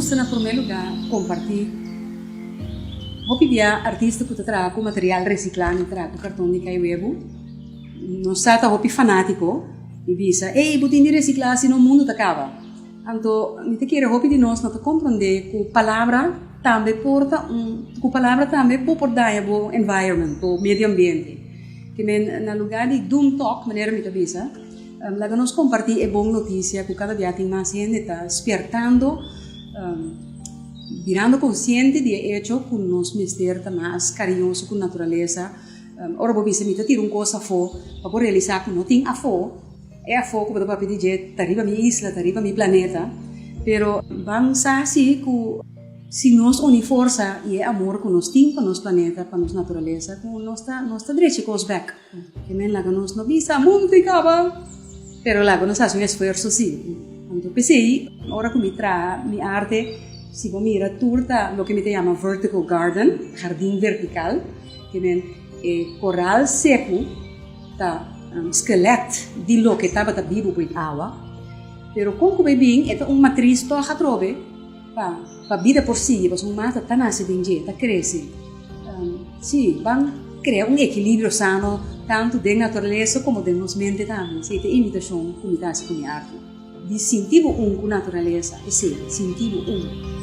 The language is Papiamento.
gusta na promé lugá kompartí. Hopi bia artista ku ta traha ku material resiklá, mi traha ku karton di kai webu, nos sa ta hopi fanátiko i bisa, Ey, bo tin di resiklá sino mundu ta kaba. Anto mi ta kere hopi di nos no ta komprondé ku palabra tambe por ta un, ku palabra tambe bo por daña bo environment, bo medio ambiente. Ke men na lugá di doom talk, manera mi ta bisa, laga nos kompartí e bon notisia ku kada bia tin mas hende ta spiertando, birando konsiente di e echo ku nos mester ta mas kariñoso ku naturalesa. Ora bo bisa mi ta tira un kos afó pa bo realisá ku no tin afó. E afó ku bo ta papia di dje ta riba mi isla, ta riba mi planeta. Pero ban sa si ku si nos uni forsa i e amor ku nos tin pa nos planeta, pa nos naturalesa, ku nos ta nos ta drecha e kos bèk. Ke men laga nos no bisa mundu tin kaba, pero laga nos hasi un esfuerso si. Anto p'esei ora ku mi traha mi arte, si bo mira tur ta loke mi ta yama vertical garden, hardin vertikal, ke men e koral seku, Ta un skelet di loke tabata bibu ku e awa, pero kon ku bai bin e ta un matris tòg atrobe pa pa bida por sigui, pasobra un mata ta nase den dje, ta krese. Sí, ban krea un ekilibrio sano tantu den naturalesa komo den nos mente tambe. Esei ta e invitashon ku mi ta hasi ku mi arte, di sinti bo un ku naturalesa, esei, sinti bo un.